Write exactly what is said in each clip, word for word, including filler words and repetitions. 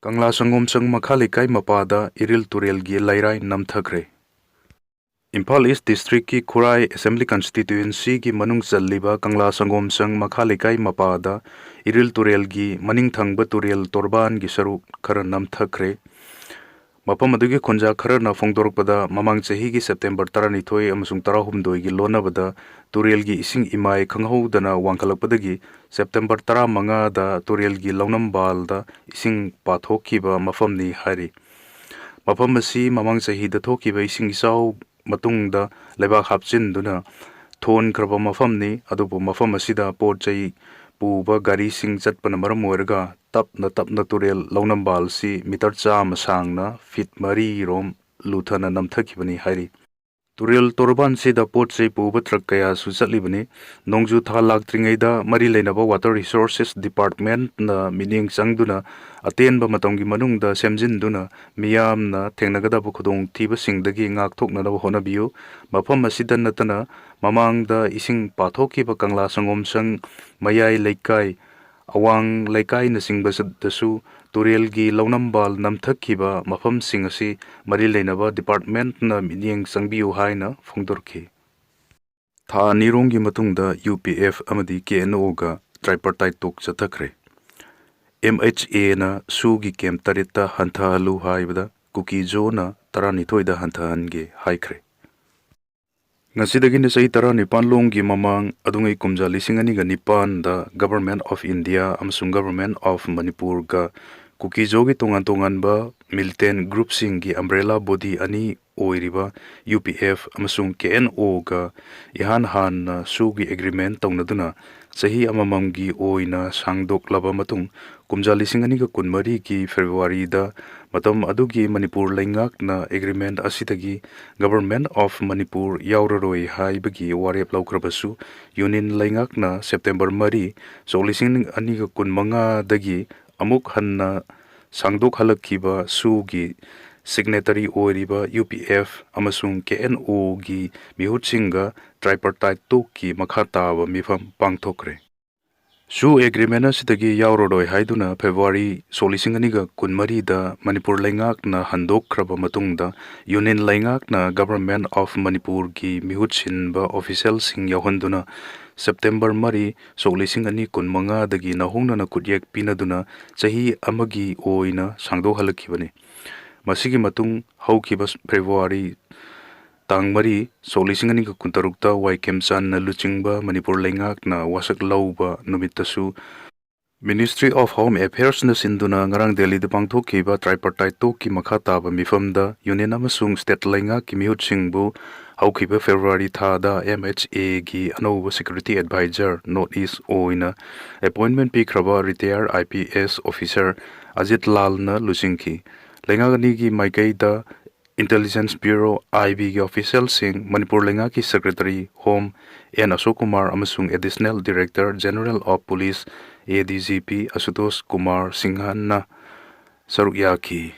ꯀꯪꯂꯥ ꯁꯪꯒꯣꯝꯁꯪ ꯃꯈꯥ ꯂꯩꯀꯥꯏ ꯃꯄꯥꯗ ꯏꯔꯤꯜ ꯇꯨꯔꯦꯜꯒꯤ ꯂꯩꯔꯥꯏ ꯅꯝꯊꯈ꯭ꯔꯦ꯫ ꯏꯝꯐꯥꯜ ꯏꯁ ꯗꯤꯁꯇ꯭ꯔꯤꯛꯀꯤ ꯈꯨꯔꯥꯏ ꯑꯦꯁꯦꯝꯕ꯭ꯂꯤ ꯀꯟꯁꯇꯤꯇ꯭ꯌꯨꯑꯦꯟꯁꯤꯒꯤ ꯃꯅꯨꯡ ꯆꯜꯂꯤꯕ ꯀꯪꯂꯥ ꯁꯪꯒꯣꯝꯁꯪ ꯃꯈꯥ ꯂꯩꯀꯥꯏ ꯃꯄꯥꯗ ꯏꯔꯤꯜ ꯇꯨꯔꯦꯜꯒꯤ ꯃꯅꯤꯡ ꯊꯪꯕ ꯇꯨꯔꯦꯜ ꯇꯣꯔꯕꯥꯟꯒꯤ ꯁꯔꯨꯛ ꯈꯔ ꯅꯝꯊꯈ꯭ꯔꯦ꯫ ꯃꯐꯝ ꯑꯗꯨꯒꯤ ꯈꯨꯟꯖꯥ ꯈꯔꯅ ꯐꯣꯡꯗꯣꯔꯛꯄꯗ, ꯃꯃꯥꯡ ꯆꯍꯤꯒꯤ ꯁꯦꯞꯇꯦꯝꯕꯔ ꯇꯔꯥꯅꯤꯊꯣꯏ ꯑꯃꯁꯨꯡ ꯇꯔꯥꯍꯨꯝꯗꯣꯏꯒꯤ ꯂꯣꯟꯅꯕꯗ ꯇꯨꯔꯦꯜꯒꯤ ꯏꯁꯤꯡ ꯏꯃꯥꯏ ꯈꯪꯍꯧꯗꯅ ꯋꯥꯡꯈꯠꯂꯛꯄꯗꯒꯤ ꯁꯦꯞꯇꯦꯝꯕꯔ ꯇꯔꯥꯃꯉꯥꯗ ꯇꯨꯔꯦꯜꯒꯤ ꯂꯧꯅꯝꯕꯥꯜꯗ ꯏꯁꯤꯡ ꯄꯥꯊꯣꯛꯈꯤꯕ ꯃꯐꯝꯅꯤ ꯍꯥꯏꯔꯤ꯫ ꯃꯐꯝ ꯑꯁꯤ ꯃꯃꯥꯡ ꯆꯍꯤꯗ ꯊꯣꯛꯈꯤꯕ ꯏꯁꯤꯡ ꯏꯆꯥꯎ ꯃꯇꯨꯡꯗ ꯂꯩꯕꯥꯛ ꯍꯥꯞꯆꯤꯟꯗꯨꯅ ꯊꯣꯟꯈ꯭ꯔꯕ ꯃꯐꯝꯅꯤ꯫ ꯑꯗꯨꯕꯨ ꯃꯐꯝ ꯑꯁꯤꯗ ꯄꯣꯠ ꯆꯩ ꯄꯨꯕ ꯒꯥꯔꯤꯁꯤꯡ ꯆꯠꯄꯅ ꯃꯔꯝ ꯑꯣꯏꯔꯒ ꯇꯞꯅ ꯇꯞꯅ ꯇꯨꯔꯦꯜ ꯂꯧꯅꯝꯕꯥꯜꯁꯤ ꯃꯤꯇꯔ ꯆꯥꯝꯃ ꯁꯥꯡꯅ ꯐꯤꯠ ꯃꯔꯤꯔꯣꯝ ꯂꯨꯊꯅ ꯅꯝꯊꯈꯤꯕꯅꯤ ꯍꯥꯏꯔꯤ꯫ ꯇꯨꯔꯦꯜ ꯇꯣꯔꯕꯥꯟꯁꯤꯗ ꯄꯣꯠ ꯆꯩ ꯄꯨꯕ ꯇ꯭ꯔꯛ ꯀꯌꯥꯁꯨ ꯆꯠꯂꯤꯕꯅꯤ꯫ ꯅꯣꯡꯖꯨ ꯊꯥ ꯂꯥꯛꯇ꯭ꯔꯤꯉꯩꯗ ꯃꯔꯤ ꯂꯩꯅꯕ ꯋꯥꯇꯔ ꯔꯤꯁꯣꯔꯁꯦꯁ ꯗꯤꯄꯥꯔꯠꯃꯦꯟꯠꯅ ꯃꯤꯠꯌꯦꯡ ꯆꯪꯗꯨꯅ ꯑꯇꯦꯟꯕ ꯃꯇꯝꯒꯤ ꯃꯅꯨꯡꯗ ꯁꯦꯝꯖꯤꯟꯗꯨꯅ ꯃꯤꯌꯥꯝꯅ ꯊꯦꯡꯅꯒꯗꯕ ꯈꯨꯗꯣꯡꯊꯤꯕꯁꯤꯡꯗꯒꯤ ꯉꯥꯛꯊꯣꯛꯅꯅꯕ ꯍꯣꯠꯅꯕꯤꯌꯨ꯫ ꯃꯐꯝ ꯑꯁꯤꯗ ꯅꯠꯇꯅ ꯃꯃꯥꯡꯗ ꯏꯁꯤꯡ ꯄꯥꯊꯣꯛꯈꯤꯕ ꯀꯪꯂꯥ ꯁꯪꯒꯣꯝꯁꯪ, ꯃꯌꯥꯏ ꯂꯩꯀꯥꯏ, ꯑꯋꯥꯡ ꯂꯩꯀꯥꯏꯅꯆꯤꯡꯕꯗꯁꯨ ꯇꯨꯔꯦꯜꯒꯤ ꯂꯧꯅꯝꯕꯥꯜ ꯅꯝꯊꯈꯤꯕ ꯃꯐꯝꯁꯤꯡ ꯑꯁꯤ ꯃꯔꯤ ꯂꯩꯅꯕ ꯗꯤꯄꯥꯔꯠꯃꯦꯟꯠꯅ ꯃꯤꯠꯌꯦꯡ ꯆꯪꯕꯤꯌꯨ ꯍꯥꯏꯅ ꯐꯣꯡꯗꯣꯔꯛꯈꯤ꯫ ꯊꯥ ꯑꯅꯤꯔꯣꯝꯒꯤ ꯃꯇꯨꯡꯗ ꯌꯨ ꯄꯤ ꯑꯦꯐ ꯑꯃꯗꯤ ꯀꯦ ꯑꯦꯟ ꯑꯣꯒ ꯇ꯭ꯔꯥꯏꯄꯔꯇꯥꯏꯠ ꯇꯣꯛ ꯆꯠꯊꯈ꯭ꯔꯦ꯫ ꯑꯦꯝ ꯑꯩꯆ ꯑꯦꯅ ꯁꯨꯒꯤ ꯀꯦꯝꯞ ꯇꯔꯦꯠꯇ ꯍꯟꯊꯍꯜꯂꯨ ꯍꯥꯏꯕꯗ ꯀꯨꯀꯤꯖꯣꯅ ꯇꯔꯥꯅꯤꯊꯣꯏꯗ ꯍꯟꯊꯍꯟꯒꯦ ꯍꯥꯏꯈ꯭ꯔꯦ꯫ ꯉꯁꯤꯗꯒꯤꯅ ꯆꯍꯤ ꯇꯔꯥꯅꯤꯄꯥꯟ ꯂꯣꯝꯒꯤ ꯃꯃꯥꯡ ꯑꯗꯨꯉꯩ ꯀꯨꯝꯖꯥ ꯂꯤꯁꯤꯡ ꯑꯅꯤꯒ ꯅꯤꯄꯥꯟꯗ Government of India ꯑꯃꯁꯨꯡ Government of ꯃꯅꯤꯄꯨꯔꯒ ꯀꯨꯀꯤꯖꯣꯒꯤ ꯇꯣꯉꯥꯟ ꯇꯣꯉꯥꯟꯕ ꯃꯤꯂꯤꯇꯦꯟ ꯒ꯭ꯔꯨꯞꯁꯤꯡꯒꯤ ꯑꯝꯕ꯭ꯔꯦꯂꯥ ꯕꯣꯗꯤ ꯑꯅꯤ ꯑꯣꯏꯔꯤꯕ ꯌꯨ ꯄꯤ ꯑꯦꯐ ꯑꯃꯁꯨꯡ ꯀꯦ ꯑꯦꯟ ꯑꯣꯒ ꯏꯍꯥꯟ ꯍꯥꯟꯅ ꯁꯨꯒꯤ ꯑꯦꯒ꯭ꯔꯤꯃꯦꯟ ꯇꯧꯅꯗꯨꯅ ꯆꯍꯤ ꯑꯃꯃꯝꯒꯤ ꯑꯣꯏꯅ ꯁꯥꯡꯗꯣꯛꯂꯕ ꯃꯇꯨꯡ, ꯀꯨꯝꯖꯥ ꯂꯤꯁꯤꯡ ꯑꯅꯤꯒ ꯀꯨꯟꯃꯔꯤꯒꯤ ꯐꯦꯕ꯭ꯔꯨꯋꯥꯔꯤꯗ ꯃꯇꯝ ꯑꯗꯨꯒꯤ ꯃꯅꯤꯄꯨꯔ ꯂꯩꯉꯥꯛꯅ ꯑꯦꯒ꯭ꯔꯤꯃꯦꯟ ꯑꯁꯤꯗꯒꯤ Government of ꯃꯅꯤꯄꯨꯔ ꯌꯥꯎꯔꯔꯣꯏ ꯍꯥꯏꯕꯒꯤ ꯋꯥꯔꯦꯞ ꯂꯧꯈ꯭ꯔꯕꯁꯨ, ꯌꯨꯅꯤꯌꯟ ꯂꯩꯉꯥꯛꯅ ꯁꯦꯞꯇꯦꯝꯕꯔ ꯃꯔꯤ, ꯁꯣꯛ ꯂꯤꯁꯤꯡ ꯑꯅꯤꯒ ꯀꯨꯟꯃꯉꯥꯗꯒꯤ ꯑꯃꯨꯛ ꯍꯟꯅ ꯁꯥꯡꯗꯣꯛꯍꯜꯂꯛꯈꯤꯕ ꯁꯨꯒꯤ ꯁꯤꯒꯅꯦꯇꯔꯤ ꯑꯣꯏꯔꯤꯕ ꯌꯨ ꯄꯤ ꯑꯦꯐ ꯑꯃꯁꯨꯡ ꯀꯦ ꯑꯦꯟ ꯑꯣꯒꯤ ꯃꯤꯍꯨꯠꯁꯤꯡꯒ ꯇ꯭ꯔꯥꯏꯄꯔꯇꯥꯏꯠ ꯇꯣꯛꯀꯤ ꯃꯈꯥ ꯇꯥꯕ ꯃꯤꯐꯝ ꯄꯥꯡꯊꯣꯛꯈ꯭ꯔꯦ꯫ ꯁꯨ ꯑꯦꯒ꯭ꯔꯤꯃꯦꯟ ꯑꯁꯤꯗꯒꯤ ꯌꯥꯎꯔꯔꯣꯏ ꯍꯥꯏꯗꯨꯅ ꯐꯦꯕ꯭ꯔꯨꯋꯥꯔꯤ ꯁꯣꯛ ꯂꯤꯁꯤꯡ ꯑꯅꯤꯒ ꯀꯨꯟꯃꯔꯤꯗ ꯃꯅꯤꯄꯨꯔ ꯂꯩꯉꯥꯛꯅ ꯍꯟꯗꯣꯛꯈ꯭ꯔꯕ ꯃꯇꯨꯡꯗ, ꯌꯨꯅꯤꯌꯟ ꯂꯩꯉꯥꯛꯅ ꯒꯚꯔꯟꯃꯦꯟꯠ ꯑꯣꯐ ꯃꯅꯤꯄꯨꯔꯒꯤ ꯃꯤꯍꯨꯠ ꯁꯤꯟꯕ ꯑꯣꯐꯤꯁꯦꯜꯁꯤꯡ ꯌꯥꯎꯍꯟꯗꯨꯅ ꯁꯦꯞꯇꯦꯝꯕꯔ ꯃꯔꯤ, ꯁꯣꯛ ꯂꯤꯁꯤꯡ ꯑꯅꯤ ꯀꯨꯟꯃꯉꯥꯗꯒꯤ ꯅꯧꯍꯧꯅꯅ ꯈꯨꯠꯌꯦꯛ ꯄꯤꯅꯗꯨꯅ ꯆꯍꯤ ꯑꯃꯒꯤ ꯑꯣꯏꯅ ꯁꯥꯡꯗꯣꯛꯍꯜꯂꯛꯈꯤꯕꯅꯤ꯫ ꯃꯁꯤꯒꯤ ꯃꯇꯨꯡ ꯍꯧꯈꯤꯕ ꯐꯦꯕ꯭ꯔꯨꯋꯥꯔꯤ ꯇꯥꯡ ꯃꯔꯤ, ꯁꯣꯛ ꯂꯤꯁꯤꯡ ꯑꯅꯤꯒ ꯀꯨꯟꯇꯔꯨꯛꯇ ꯋꯥꯏ ꯈꯦꯝꯆꯥꯟꯅ ꯂꯨꯆꯤꯡꯕ ꯃꯅꯤꯄꯨꯔ ꯂꯩꯉꯥꯛꯅ ꯋꯥꯁꯛ ꯂꯧꯕ ꯅꯨꯃꯤꯠꯇꯁꯨ Ministry of Home Affairsꯅ ꯁꯤꯟꯗꯨꯅ ꯉꯔꯥꯡ ꯗꯦꯜꯂꯤꯗ ꯄꯥꯡꯊꯣꯛꯈꯤꯕ tripartite talkꯀꯤ ꯃꯈꯥ ꯇꯥꯕ ꯃꯤꯐꯝꯗ ꯌꯨꯅꯤꯌꯟ ꯑꯃꯁꯨꯡ ꯁ꯭ꯇꯦꯠ ꯂꯩꯉꯥꯛꯀꯤ ꯃꯤꯍꯨꯠꯁꯤꯡꯕꯨ ꯍꯧꯈꯤꯕ ꯐꯦꯕ꯭ꯔꯨꯋꯥꯔꯤ ꯊꯥꯗ MHAꯒꯤ ꯑꯅꯧꯕ security advisor North East ꯑꯣꯏꯅ appointment ꯄꯤꯈ꯭ꯔꯕ retired IPS officer Ajit ꯂꯥꯜꯅ ꯂꯨꯆꯤꯡꯈꯤ꯫ ꯂꯩꯉꯥꯛ ꯑꯅꯤꯒꯤ ꯃꯥꯏꯀꯩꯗ Intelligence Bureau, IBꯒꯤ officialꯁꯤꯡ, ꯃꯅꯤꯄꯨꯔ ꯂꯩꯉꯥꯛꯀꯤ Secretary Home N ꯑꯁꯣꯛ ꯀꯨꯃꯥꯔ ꯑꯃꯁꯨꯡ Additional Director General of Police, ADGP ꯑꯁꯨꯇꯣꯁ Kumar ꯁꯤꯡꯍꯟꯅ ꯁꯔꯨꯛ ꯌꯥꯈꯤ꯫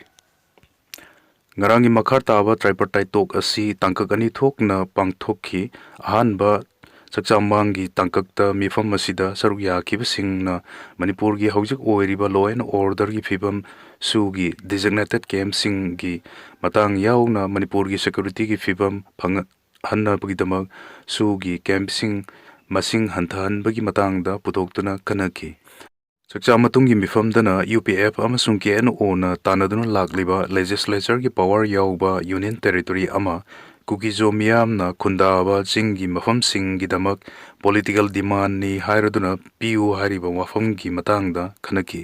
ꯉꯔꯥꯡꯒꯤ ꯃꯈꯥ ꯇꯥꯕ tripartite talk ꯑꯁꯤ ꯇꯥꯡꯀꯛ ꯑꯅꯤ ꯊꯣꯛꯅ ꯄꯥꯡꯊꯣꯛꯈꯤ꯫ ꯑꯍꯥꯟꯕ ꯆꯥꯛꯆꯥ ꯃꯃꯥꯡꯒꯤ ꯇꯥꯡꯀꯛꯇ ꯃꯤꯐꯝ ꯑꯁꯤꯗ ꯁꯔꯨꯛ ꯌꯥꯈꯤꯕꯁꯤꯡꯅ ꯃꯅꯤꯄꯨꯔꯒꯤ ꯍꯧꯖꯤꯛ ꯑꯣꯏꯔꯤꯕ law and orderꯒꯤ ꯐꯤꯕꯝ, ꯁꯨꯒꯤ designated campꯁꯤꯡꯒꯤ ꯃꯇꯥꯡ ꯌꯥꯎꯅ ꯃꯅꯤꯄꯨꯔꯒꯤ securityꯒꯤ ꯐꯤꯕꯝ ꯐꯒꯠꯍꯟꯅꯕꯒꯤꯗꯃꯛ ꯁꯨꯒꯤ campꯁꯤꯡ ꯃꯁꯤꯡ ꯍꯟꯊꯍꯟꯕꯒꯤ ꯃꯇꯥꯡꯗ ꯄꯨꯊꯣꯛꯇꯨꯅ ꯈꯟꯅꯈꯤ꯫ ꯆꯥꯛꯆꯥ ꯃꯇꯨꯡꯒꯤ ꯃꯤꯐꯝꯗꯅ UPF ꯑꯃꯁꯨꯡ KNOꯅ ꯇꯥꯟꯅꯗꯨꯅ ꯂꯥꯛꯂꯤꯕ legislatureꯒꯤ power ꯌꯥꯎꯕ union territory ꯑꯃ ꯀꯨꯀꯤꯖꯣ ꯃꯤꯌꯥꯝꯅ ꯈꯨꯟꯗꯥꯕ ꯆꯤꯡꯒꯤ ꯃꯐꯝꯁꯤꯡꯒꯤꯗꯃꯛ political demandꯅꯤ ꯍꯥꯏꯔꯗꯨꯅ ꯄꯤꯌꯨ ꯍꯥꯏꯔꯤꯕ ꯋꯥꯐꯝꯒꯤ ꯃꯇꯥꯡꯗ ꯈꯟꯅꯈꯤ꯫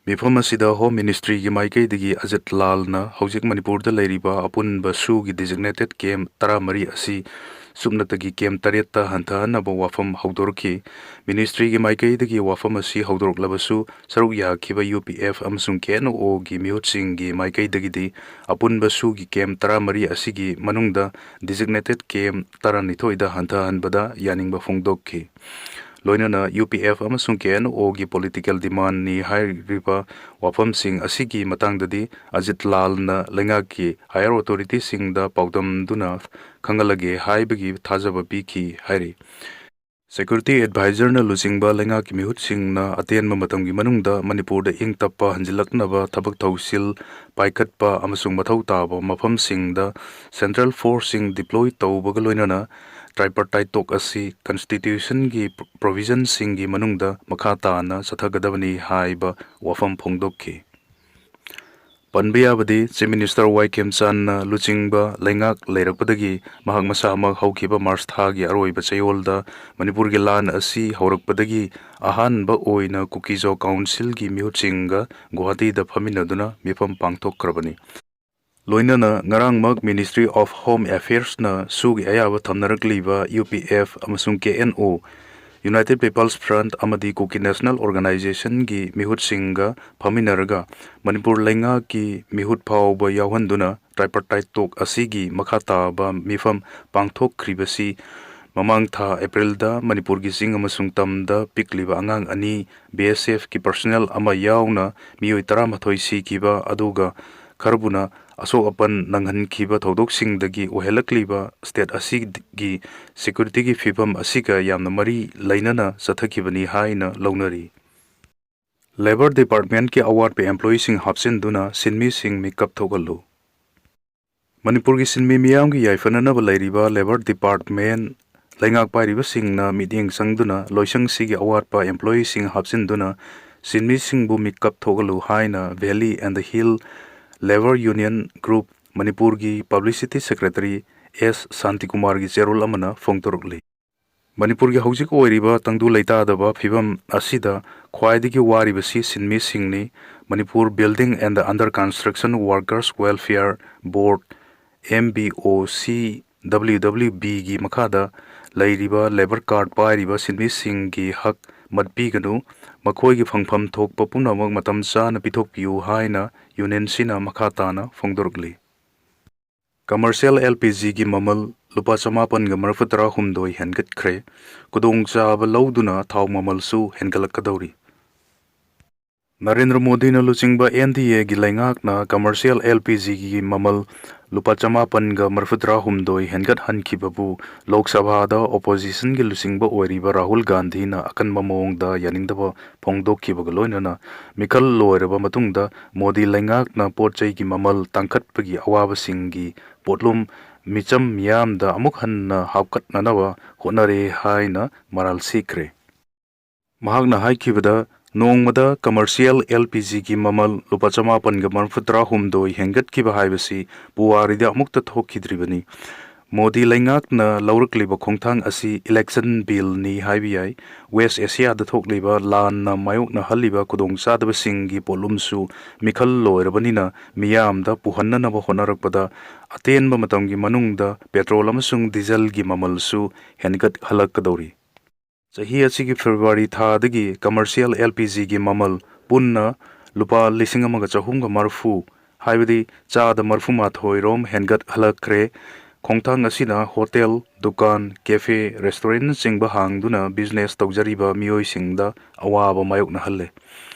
ꯃꯤꯐꯝ ꯑꯁꯤꯗ Home Ministryꯒꯤ ꯃꯥꯏꯀꯩꯗꯒꯤ ꯑꯖꯤꯠ ꯂꯥꯜꯅ ꯍꯧꯖꯤꯛ ꯃꯅꯤꯄꯨꯔꯗ ꯂꯩꯔꯤꯕ ꯑꯄꯨꯟꯕ ꯁꯨꯒꯤ designated camp ꯇꯔꯥꯃꯔꯤ ꯑꯁꯤ ꯁꯨꯞꯅꯇꯒꯤ camp ꯇꯔꯦꯠꯇ ꯍꯟꯊꯍꯟꯅꯕ ꯋꯥꯐꯝ ꯍꯧꯗꯣꯔꯛꯈꯤ꯫ Ministryꯒꯤ ꯃꯥꯏꯀꯩꯗꯒꯤ ꯋꯥꯐꯝ ꯑꯁꯤ ꯍꯧꯗꯣꯔꯛꯂꯕꯁꯨ, ꯁꯔꯨꯛ ꯌꯥꯈꯤꯕ UPF ꯑꯃꯁꯨꯡ KNOꯒꯤ ꯃꯤꯍꯨꯠꯁꯤꯡꯒꯤ ꯃꯥꯏꯀꯩꯗꯒꯤꯗꯤ ꯑꯄꯨꯟꯕ ꯁꯨꯒꯤ camp ꯇꯔꯥꯃꯔꯤ ꯑꯁꯤꯒꯤ ꯃꯅꯨꯡꯗ designated camp ꯇꯔꯥꯅꯤꯊꯣꯏꯗ ꯍꯟꯊꯍꯟꯕꯗ ꯌꯥꯅꯤꯡꯕ ꯐꯣꯡꯗꯣꯛꯈꯤ꯫ ꯂꯣꯏꯅꯅ UPF ꯑꯃꯁꯨꯡ KNOꯒꯤ political demandꯅꯤ ꯍꯥꯏꯔꯤꯕ ꯋꯥꯐꯝꯁꯤꯡ ꯑꯁꯤꯒꯤ ꯃꯇꯥꯡꯗꯗꯤ ꯑꯖꯤꯠ ꯂꯥꯜꯅ ꯂꯩꯉꯥꯛꯀꯤ higher authorityꯁꯤꯡꯗ ꯄꯥꯎꯗꯝꯗꯨꯅ ꯈꯪꯍꯜꯂꯒꯦ ꯍꯥꯏꯕꯒꯤ ꯊꯥꯖꯕ ꯄꯤꯈꯤ ꯍꯥꯏꯔꯤ꯫ Security Advisorꯅ ꯂꯨꯆꯤꯡꯕ ꯂꯩꯉꯥꯛꯀꯤ ꯃꯤꯍꯨꯠꯁꯤꯡꯅ ꯑꯇꯦꯟꯕ ꯃꯇꯝꯒꯤ ꯃꯅꯨꯡꯗ ꯃꯅꯤꯄꯨꯔꯗ ꯏꯪ ꯇꯞꯄ ꯍꯟꯖꯤꯜꯂꯛꯅꯕ ꯊꯕꯛ ꯊꯧꯁꯤꯜ ꯄꯥꯏꯈꯠꯄ ꯑꯃꯁꯨꯡ ꯃꯊꯧ ꯇꯥꯕ ꯃꯐꯝꯁꯤꯡꯗ central forceꯁꯤꯡ deploy ꯇꯧꯕꯒ ꯂꯣꯏꯅꯅ tripartite talk ꯑꯁꯤ constitutionꯒꯤ provisionꯁꯤꯡꯒꯤ ꯃꯅꯨꯡꯗ ꯃꯈꯥ ꯇꯥꯅ ꯆꯠꯊꯒꯗꯕꯅꯤ ꯍꯥꯏꯕ ꯋꯥꯐꯝ ꯐꯣꯡꯗꯣꯛꯈꯤ꯫ ꯄꯟꯕ ꯌꯥꯕꯗꯤ, Chief Minister ꯋꯥꯏ ꯈꯦꯝꯆꯥꯟꯅ ꯂꯨꯆꯤꯡꯕ ꯂꯩꯉꯥꯛ ꯂꯩꯔꯛꯄꯗꯒꯤ ꯃꯍꯥꯛ ꯃꯁꯥꯃꯛ ꯍꯧꯈꯤꯕ ꯃꯥꯔꯆ ꯊꯥꯒꯤ ꯑꯔꯣꯏꯕ ꯆꯌꯣꯜꯗ ꯃꯅꯤꯄꯨꯔꯒꯤ ꯂꯥꯟ ꯑꯁꯤ ꯍꯧꯔꯛꯄꯗꯒꯤ ꯑꯍꯥꯟꯕ ꯑꯣꯏꯅ ꯀꯨꯀꯤꯖꯣ ꯀꯥꯎꯟꯁꯤꯜꯒꯤ ꯃꯤꯍꯨꯠꯁꯤꯡꯒ ꯒꯨꯋꯥꯍꯥꯇꯤꯗ ꯐꯝꯃꯤꯟꯅꯗꯨꯅ ꯃꯤꯐꯝ ꯄꯥꯡꯊꯣꯛꯈ꯭ꯔꯕꯅꯤ꯫ ꯂꯣꯏꯅꯅ ꯉꯔꯥꯡꯃꯛ Ministry of Home Affairsꯅ ꯁꯨꯒꯤ ꯑꯌꯥꯕ ꯊꯝꯅꯔꯛꯂꯤꯕ ꯌꯨ ꯄꯤ ꯑꯦꯐ ꯑꯃꯁꯨꯡ ꯀꯦ N O, United People's Front ꯑꯃꯗꯤ Kuki National Organizationꯒꯤ ꯃꯤꯍꯨꯠꯁꯤꯡꯒ ꯐꯝꯃꯤꯟꯅꯔꯒ ꯃꯅꯤꯄꯨꯔ ꯂꯩꯉꯥꯛꯀꯤ ꯃꯤꯍꯨꯠ ꯐꯥꯎꯕ ꯌꯥꯎꯍꯟꯗꯨꯅ tripartite talk ꯑꯁꯤꯒꯤ ꯃꯈꯥ ꯇꯥꯕ ꯃꯤꯐꯝ ꯄꯥꯡꯊꯣꯛꯈ꯭ꯔꯤꯕꯁꯤ ꯃꯃꯥꯡ ꯊꯥ ꯑꯦꯄ꯭ꯔꯤꯜꯗ ꯃꯅꯤꯄꯨꯔꯒꯤ ꯆꯤꯡ ꯑꯃꯁꯨꯡ ꯇꯝꯗ ꯄꯤꯛꯂꯤꯕ ꯑꯉꯥꯡ ꯑꯅꯤ, ꯕꯤ ꯑꯦꯁ ꯑꯦꯐꯀꯤ personnel ꯑꯃ ꯌꯥꯎꯅ ꯃꯤꯑꯣꯏ ꯇꯔꯥꯃꯥꯊꯣꯏ ꯁꯤꯈꯤꯕ, ꯑꯗꯨꯒ ꯈꯔꯕꯨꯅ ꯑꯁꯣꯛ ꯑꯄꯟ ꯅꯪꯍꯟꯈꯤꯕ ꯊꯧꯗꯣꯛꯁꯤꯡꯗꯒꯤ ꯑꯣꯏꯍꯜꯂꯛꯂꯤꯕ state ꯑꯁꯤꯒꯤ securityꯒꯤ ꯐꯤꯕꯝ ꯑꯁꯤꯒ ꯌꯥꯝꯅ ꯃꯔꯤ ꯂꯩꯅꯅ ꯆꯠꯊꯈꯤꯕꯅꯤ ꯍꯥꯏꯅ ꯂꯧꯅꯔꯤ꯫ Labour Departmentꯀꯤ ꯑꯋꯥꯠꯄ employeeꯁꯤꯡ ꯍꯥꯞꯆꯤꯟꯗꯨꯅ ꯁꯤꯟꯃꯤꯁꯤꯡ ꯃꯤꯀꯞ ꯊꯣꯛꯍꯜꯂꯨ꯫ ꯃꯅꯤꯄꯨꯔꯒꯤ ꯁꯤꯟꯃꯤ ꯃꯤꯌꯥꯝꯒꯤ ꯌꯥꯏꯐꯅꯅꯕ ꯂꯩꯔꯤꯕ Labour Department ꯂꯩꯉꯥꯛ ꯄꯥꯏꯔꯤꯕꯁꯤꯡꯅ ꯃꯤꯠꯌꯦꯡ ꯆꯪꯗꯨꯅ ꯂꯣꯏꯁꯪꯁꯤꯒꯤ ꯑꯋꯥꯠꯄ employeeꯁꯤꯡ ꯍꯥꯞꯆꯤꯟꯗꯨꯅ ꯁꯤꯟꯃꯤꯁꯤꯡꯕꯨ ꯃꯤꯀꯞ ꯊꯣꯛꯍꯜꯂꯨ ꯍꯥꯏꯅ Valley and the Hill Labour Union Group ꯃꯅꯤꯄꯨꯔꯒꯤ publicity secretary ꯑꯦꯁ ꯁꯥꯟꯇꯤꯀꯨꯃꯥꯔꯒꯤ ꯆꯦꯔꯣꯜ ꯑꯃꯅ ꯐꯣꯡꯗꯣꯔꯛꯂꯤ꯫ ꯃꯅꯤꯄꯨꯔꯒꯤ ꯍꯧꯖꯤꯛ ꯑꯣꯏꯔꯤꯕ ꯇꯪꯗꯨ ꯂꯩꯇꯥꯗꯕ ꯐꯤꯕꯝ ꯑꯁꯤꯗ ꯈ꯭ꯋꯥꯏꯗꯒꯤ ꯋꯥꯔꯤꯕꯁꯤ ꯁꯤꯟꯃꯤꯁꯤꯡꯅꯤ꯫ Manipur Building and the Under Construction Workers Welfare Board, M B O C W W Bꯒꯤ ꯃꯈꯥꯗ ꯂꯩꯔꯤꯕ labour card ꯄꯥꯏꯔꯤꯕ ꯁꯤꯟꯃꯤꯁꯤꯡꯒꯤ ꯍꯛ ꯃꯠꯄꯤꯒꯅꯨ, ꯃꯈꯣꯏꯒꯤ ꯐꯪꯐꯝ ꯊꯣꯛꯄ ꯄꯨꯝꯅꯃꯛ ꯃꯇꯝ ꯆꯥꯅ ꯄꯤꯊꯣꯛꯄꯤꯌꯨ ꯍꯥꯏꯅ unionꯁꯤꯅ ꯃꯈꯥ ꯇꯥꯅ ꯐꯣꯡꯗꯣꯔꯛꯂꯤ꯫ Commercial L P Gꯒꯤ ꯃꯃꯜ ꯂꯨꯄꯥ ꯆꯃꯥꯄꯟꯒ ꯃꯔꯤꯐꯨ ꯇꯔꯥꯍꯨꯝꯗꯣꯏ ꯍꯦꯟꯒꯠꯈ꯭ꯔꯦ꯫ ꯈꯨꯗꯣꯡꯆꯥꯕ ꯂꯧꯗꯨꯅ ꯊꯥꯎ ꯃꯃꯜꯁꯨ ꯍꯦꯟꯒꯠꯂꯛꯀꯗꯧꯔꯤ꯫ ꯅꯔꯦꯟꯗ꯭ꯔ ꯃꯣꯗꯤꯅ ꯂꯨꯆꯤꯡꯕ ꯑꯦꯟ ꯗꯤ ꯑꯦꯒꯤ ꯂꯩꯉꯥꯛꯅ commercial L P Gꯒꯤ ꯃꯃꯜ ꯂꯨꯄꯥ ꯆꯃꯥꯄꯟꯒ ꯃꯔꯤꯐꯨꯇꯔꯥꯍꯨꯝꯗꯣꯏ ꯍꯦꯟꯒꯠꯍꯟꯈꯤꯕꯕꯨ ꯂꯣꯛ ꯁꯚꯥꯗ oppositionꯒꯤ ꯂꯨꯆꯤꯡꯕ ꯑꯣꯏꯔꯤꯕ ꯔꯥꯍꯨꯜ ꯒꯥꯟꯙꯤꯅ ꯑꯀꯟꯕ ꯃꯑꯣꯡꯗ ꯌꯥꯅꯤꯡꯗꯕ ꯐꯣꯡꯗꯣꯛꯈꯤꯕꯒ ꯂꯣꯏꯅꯅ ꯃꯤꯈꯜ ꯂꯣꯏꯔꯕ ꯃꯇꯨꯡꯗ ꯃꯣꯗꯤ ꯂꯩꯉꯥꯛꯅ ꯄꯣꯠ ꯆꯩꯒꯤ ꯃꯃꯜ ꯇꯥꯡꯈꯠꯄꯒꯤ ꯑꯋꯥꯕꯁꯤꯡꯒꯤ ꯄꯣꯠꯂꯨꯝ ꯃꯤꯆꯝ ꯃꯤꯌꯥꯝꯗ ꯑꯃꯨꯛ ꯍꯟꯅ ꯍꯥꯞꯀꯠꯅꯅꯕ ꯍꯣꯠꯅꯔꯦ ꯍꯥꯏꯅ ꯃꯔꯥꯜ ꯁꯤꯈ꯭ꯔꯦ꯫ ꯃꯍꯥꯛꯅ ꯍꯥꯏꯈꯤꯕꯗ, ꯅꯣꯡꯃꯗ commercial L P Gꯒꯤ ꯃꯃꯜ ꯂꯨꯄꯥ ꯆꯃꯥꯄꯟꯒ ꯃꯔꯤꯐꯨꯇꯔꯥꯍꯨꯝꯗꯣꯏ ꯍꯦꯟꯒꯠꯈꯤꯕ ꯍꯥꯏꯕꯁꯤ ꯄꯨꯋꯥꯔꯤꯗ ꯑꯃꯨꯛꯇ ꯊꯣꯛꯈꯤꯗ꯭ꯔꯤꯕꯅꯤ꯫ ꯃꯣꯗꯤ ꯂꯩꯉꯥꯛꯅ ꯂꯧꯔꯛꯂꯤꯕ ꯈꯣꯡꯊꯥꯡ ꯑꯁꯤ election billꯅꯤ ꯍꯥꯏꯕ ꯌꯥꯏ꯫ West Asiaꯗ ꯊꯣꯛꯂꯤꯕ ꯂꯥꯟꯅ ꯃꯥꯌꯣꯛꯅꯍꯜꯂꯤꯕ ꯈꯨꯗꯣꯡꯆꯥꯗꯕꯁꯤꯡꯒꯤ ꯄꯣꯠꯂꯨꯝꯁꯨ ꯃꯤꯈꯜ ꯂꯣꯏꯔꯕꯅꯤꯅ ꯃꯤꯌꯥꯝꯗ ꯄꯨꯍꯟꯅꯅꯕ ꯍꯣꯠꯅꯔꯛꯄꯗ ꯑꯇꯦꯟꯕ ꯃꯇꯝꯒꯤ ꯃꯅꯨꯡꯗ petrol ꯑꯃꯁꯨꯡ dieselꯒꯤ ꯃꯃꯜꯁꯨ ꯍꯦꯟꯒꯠꯍꯜꯂꯛꯀꯗꯧꯔꯤ꯫ ꯆꯍꯤ ꯑꯁꯤꯒꯤ February ꯊꯥꯗꯒꯤ commercial L P Gꯒꯤ ꯃꯃꯜ ꯄꯨꯟꯅ ꯂꯨꯄꯥ ꯂꯤꯁꯤꯡ ꯑꯃꯒ ꯆꯍꯨꯝꯒ ꯃꯔꯤꯐꯨ, ꯍꯥꯏꯕꯗꯤ ꯆꯥꯗ ꯃꯔꯤꯐꯨꯃꯥꯊꯣꯏ ꯔꯣꯝ ꯍꯦꯟꯒꯠꯍꯜꯂꯛꯈ꯭ꯔꯦ꯫ ꯈꯣꯡꯊꯥꯡ ꯑꯁꯤꯅ hotel, ꯗꯨꯀꯥꯟ, cafe, restaurantꯅꯆꯤꯡꯕ ꯍꯥꯡꯗꯨꯅ business ꯇꯧꯖꯔꯤꯕ ꯃꯤꯑꯣꯏꯁꯤꯡꯗ ꯑꯋꯥꯕ ꯃꯥꯌꯣꯛꯅꯍꯜꯂꯦ꯫